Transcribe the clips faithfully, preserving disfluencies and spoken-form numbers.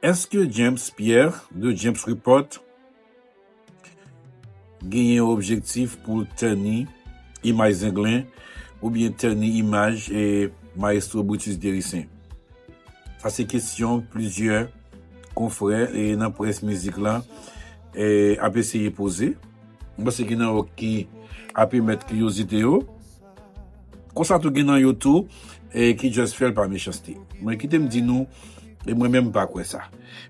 Èske James Pierre de James Report genyen objektif pou l tèni imaj Zenglen oubyen tèni imaj e Maestro Brutus Dericen? Sa se kesyon plizyè konfrè e nan près mizik la e ap eseye poze. Mwen panse gen nan yo ki ap emèt kiryozite yo. Konsa tou gen nan yo tou e ki just fè l pa mechanste. Mwen kite m di nou, e mwen menm m pa kwè sa.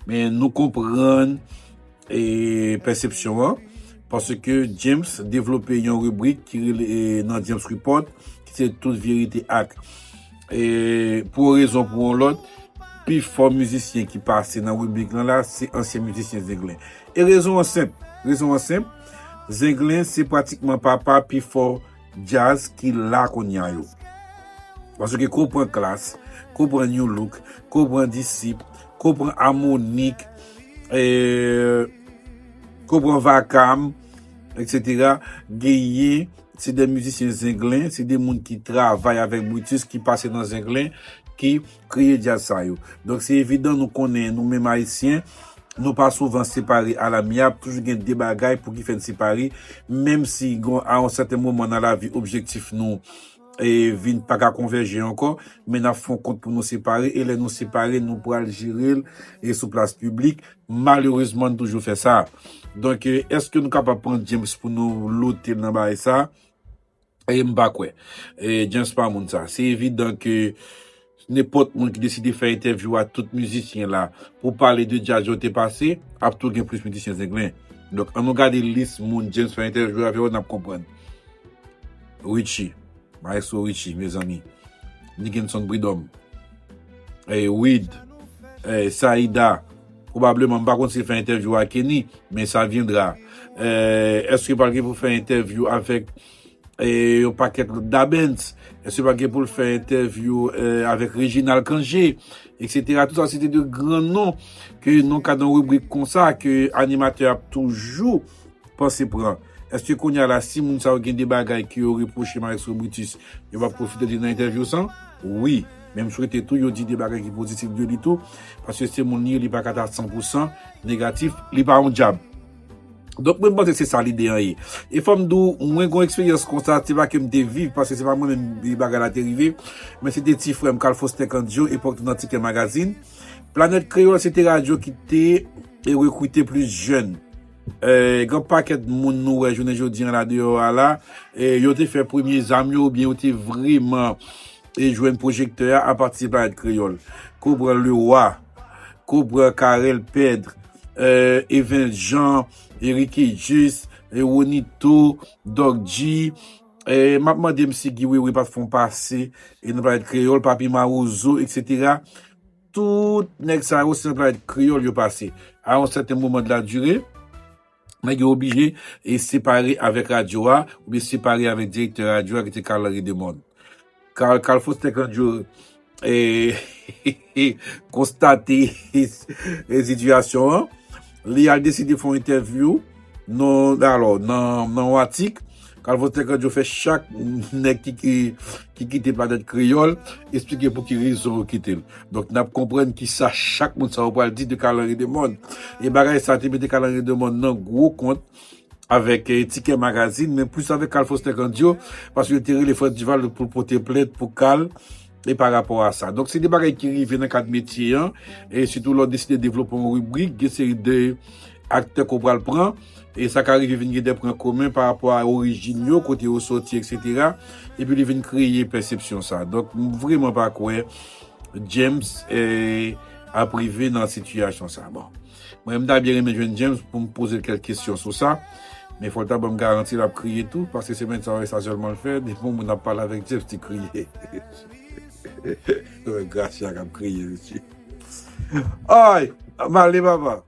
Men nou konprann e pèsepsyon an, paske James devlope yon ribrik ki rele e nan James Report, ki se Tout Verite Ak. E pou yon rezon pou yon lòt, pi fò mizisyen ki pase nan ribrik lan la, se ansyen mizisyen Zenglen. E rezon an senp, rezon an senp, Zenglen se pratikman papa pi fò djaz ki la kounye a yo. Paske ke w pran Klass, ke w pran Nu Look, ke w pran Disip, ke w pran Amonik, eh, ke w pran Vakam, etsetera, genyen, se de mizisyen Zenglen, se de moun ki travay avèk Brutus, ki pase nan Zenglen, ki kreye djaz sa yo. Donk, se evidan nou konnen, nou menm Ayisyen, nou pa souvan separe alamyab, toujou gen de bagay pou ki fè n separe, menm si gon, a yon sèten moman nan lavi, objektif nou e vin pa ka konvèje ankò, men n ap fè yon kont pou nou separe, e lè nou separe, nou pral jere l e sou plas piblik. Malerezman, n toujou fè sa. Donk, e, èske nou kapab pran James pou nou lote l nan bagay sa? E m pa kwè. E James pa moun sa. Se evidan ke nenpòt moun ki deside fè entèvyou a tout mizisyen la pou pale de djaz yo te pase, ap tou gen plis mizisyen Zenglen. Donk, an nou gade lis moun James fè entèvyou avè yo, n ap konprann. Richie, Maestro Richie, mezanmi. Nigenson Prud'homme. Eh, Wid. Eh, Saïda. Pwobableman, m pa konn si l fè entèvyou a Kenny, men sa viendra. Eh, èske pral gen pou fè entèvyou avèk e yon pakèt lòt Dabens. Èske pa gen pou l fè entèvyou eh, avèk Reginald Cangé, etsetera. Tout sa se te de gran non ke nan kad yon ribrik konsa ke animatè ap toujou panse pran. Èske kounye a la, si moun sa yo gen de bagay ke yo repwoche Maestro Brutus, yo p ap pwofite di nan entèvyou sa? Wi. Men m swete tou yo di de bagay ki pozitif de li tou, paske se moun li ye, li pa ka ta san pou san negatif, li pa yon djab. Donk, mwen, m panse se sa lide an ye. E fò m di w, mwen, gon eksperyans konsa, se pa ke m te viv, paske se pa mwen menm li bagay la te rive, men se te ti frè m, Carl Faustin Candio, epòk tou nan Ticket Magazine. Planèt Kreyòl, se te radyo ki te e rekrite plis jèn. Eh, gen pakèt moun nou wè jounen jodi an la deyò a la, e yo te fè premye zam yo, oubyen yo te vreman e jwenn pwojektè a apati de Planèt Kreyòl. Ke w pran Leroy, ke w pran Carel Pedre, eh, Evel Jean, Eric Jus, eh, Ronito, Doc G, eh, m ap mande m si Guy Wewe pa t fè yon pase e nan Planèt Kreyòl, Papi Mawozo, etsetera. Tout nèg sa yo, se nan Planèt Kreyòl yo pase. A yon sèten moman de la dire, nèg yo oblije e separe avèk radyo a, oubyen separe avèk direktè radyo a, ki te Carl Henry Demond. Carl, Carl Faustin Candio e konstate e sitiyasyon an, li al deside fè yon entèvyou nan, alò, nan, nan yon atik, Carl Faustin Candio fè chak nèg ki, ki, ki kite Planèt Kreyòl, eksplike pou ki rezon yo kite l. Donk, n ap konprann ki sa chak moun sa yo pral di de Carl Henry Demond. E bagay sa te mete Carl Henry Demond nan gwo kont avèk eh, Ticket Magazine, men plis avèk Carl Faustin Candio, paske yo te rele Frantz Duval pou l pote plent pou Carl e pa rapò a sa. Donk, se de bagay ki rive nan kad metye an, e sitou lè w deside devlope yon ribrik, gen seri de aktè ke w pral pran, e sa ka rive vin gen de pwen komen pa rapò a orijin yo, kote yo soti, etsetera. Epi li vin kreye pèsepsyon sa. Donk, m vreman pa kwè James eh, ap rive nan sitiyasyon sa. Bon, mwen, m ta byen renmen jwenn James pou m poze l kèk kesyon sou sa, men fò l ta ban m garanti l ap kriye tou, paske semèn sa yo, e sa sèlman l fè, depi yon moun ap pale avèk James, li kriye. Wè, Gracia k ap kriye, mesye. Ay, m ale, papa.